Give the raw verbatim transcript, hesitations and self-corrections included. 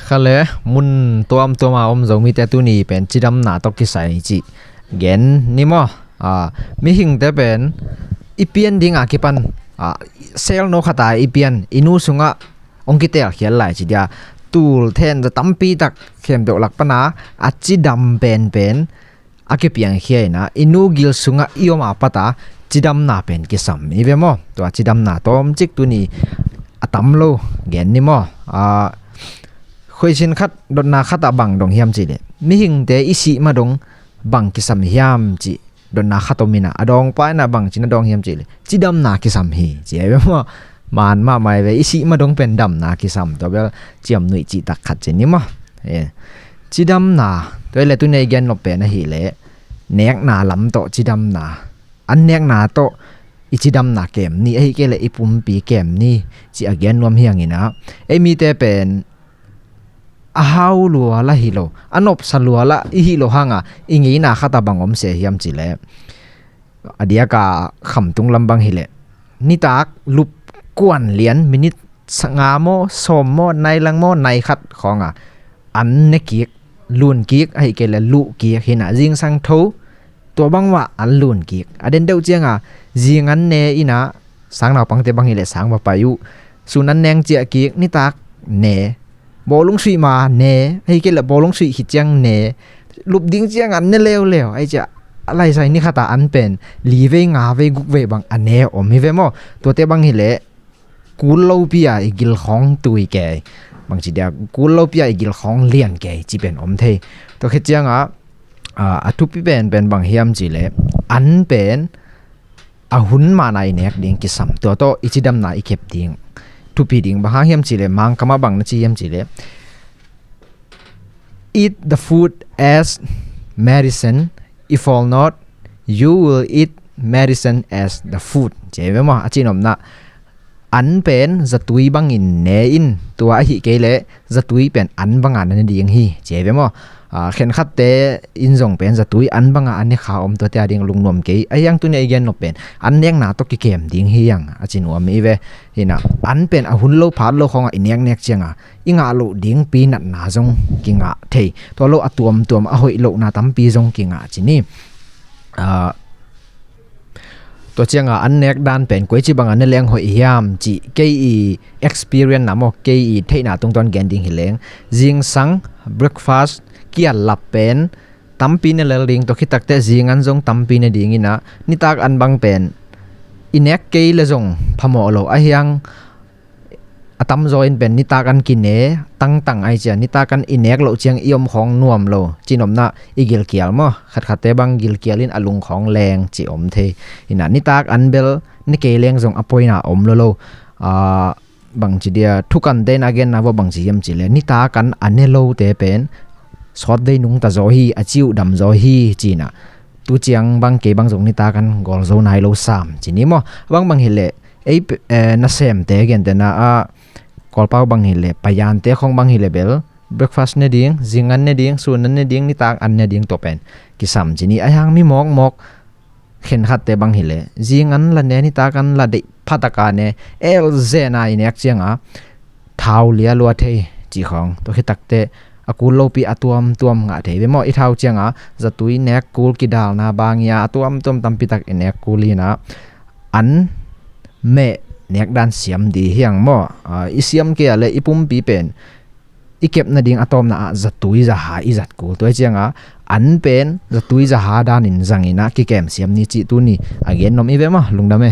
Kha le, mun tuamtuam a om Zomite tuni pen cidamna tawh kisai cih gen ni maw? Ah, mihingte pen i pian ding a kipan, ah, selno khat a i pian, i nu sungah hong kitelkhial lai ci dia, tul then za tampi tak khempeuh lak pan a, a cidam penpen a kipiangkhia in a, i nu gil sungah i om a pat a cidamna pen kisam hi ve maw? Tua cidamna tawmcik tuni a tam lo gen ni maw? Ah, khuaisin khat, dotna khat ah bang dong hiam cih leh, mihingte i sih ma dong bang kisam hiam cih dotna khat om in a, a dawngpa in a bang ci-in a dawng hiam cih leh, cidamna kisam hi ci hi ve maw? Man mahmah hi ve, i sih ma dong pen damna kisam, tua bel ciamnuih cihtak khat ci ni maw? Eh, cidamna, tua hi leh tuni a i gen nop pen ahih leh, nekna lam tawh cidamna, an nekna tawh i cidamna kem ni, ahih kei leh i pumpi kem ni, ci a gen nuam hi hang in a, ei mite pen a hau lua lah hi lo, a nopsa lua lah i hih loh hang a, i ngeina khat ah bang om se hiam cih leh, a diak a khamtung lam bang hi leh, nitak lup kuan lian minit sa nga maw, sawm maw, nai lang maw, nai khat khawng a an ne kik, lun kik, ahih kei leh luh kik hi in a, zingsang tho tua bang uah an lun kik. A den deuh ciang a zing an ne in a, sang naupangte bang hi leh sang va pai uh, sun an neng ciah kik, nitak ne, bawlung suih ma ne, ahih kei leh bawlung suih khit ciang ne, lup ding ciang an ne leuleu, ahih ciang a laisai ni khat a an pen li vei, nga vei, guk vei bang a ne om hi ve maw? Tuate bang hi leh kul lopi a i gil khawng tui kei, bang ci dia, kul lopi a i gil khawng lian kei ci pen om thei. Tua khit ciang a, ah, a thupi penpen bang hiam cih leh, an pen a hun man a i nek ding kisam, tua tawh i cidamna i kep ding thupi ding. Bang hang hiam cih leh, Mangkam ah bang na ci hiam cih leh, "Eat the food as medicine, if all not, you will eat medicine as the food," ci hi ve maw? A cihnopna, an pen zatui bangin ne in, tua ahih kei leh zatui pen an banga na ne ding hi, ci hi ve maw? Ah, khenkhatte in zong pen zatui an banga a ne kha om, tuate a ding lungnuam kei. Ahi hang tuni a i gen nop pen an nekna tawh kikem ding hi hang, a ci nuam hi ve. Hi in a, an pen a hun lo phat lo khawng a i neknek ciang a i ngah loh ding pi natna zong kingah thei. Tua lo a tuamtuam a hoih lohna tampi zong kingah ci ni. Ah, tua ciang a an nek dan pen koici bang a ne leng hoih hiam cih kei i experience na maw, kei i theihna tungtawn gen ding hi leng, zingsang breakfast kial lap pen tampi ne lel ding, tua khit tak teh zing an zong tampi ne ding in a, nitak an bang pen i nek kei leh zong phamawh lo. Ahi hang a tamzaw in pen nitak an kine tangtang, ahih ciang nitak an i nek loh ciang i om khawng nuam lo, cihnopna i gilkial maw? Khatkhatte bang gilkial in a lung khawng leng ci om thei. Hi in a, nitak an bel ne kei leng zong a poina om lo lo. Ah, bang ci dia, thukante in a genna uah bang ci hiam cih leh, nitak an a ne lote pen sawt dei nungta zaw hi, a ci uh dam zaw hi, ci in a, tu ciang bang kei bang zong nitak an gawl zo nai lo sam ci ni maw? Bang bang hi leh, ei pe-, eh, nasemte gentehna ah, Kawlpau bang hi leh, Payante khawng bang hi leh bel, breakfast ne ding, zing an ne ding, sun an ne ding, nitak an ne ding, tua pen kisam ci ni. Ahi hang mi mawkmawk khenkhatte bang hi leh, zing an la ne, nitak an la deih phatak a ne, elzen a i nek ciang a thau lia lua thei ci khawng, tua khit tak teh a kul lopi a tuamtuam ngah thei ve maw? I thau ciang a zatui nek kul kidalna bang hi a, a tuamtuam tampi tak i nek kul hi in a, an meh nek dan siam ding hi hang maw? Ah, i siam kei a leh i pumpi pen i kep nading a tawpna ah zatui zaha i zat kul. Tua hi ciang a an pen zatui zaha danin zang in a kikem siam ni cih tuni a gen nuam hi ve maw? Lungdam e.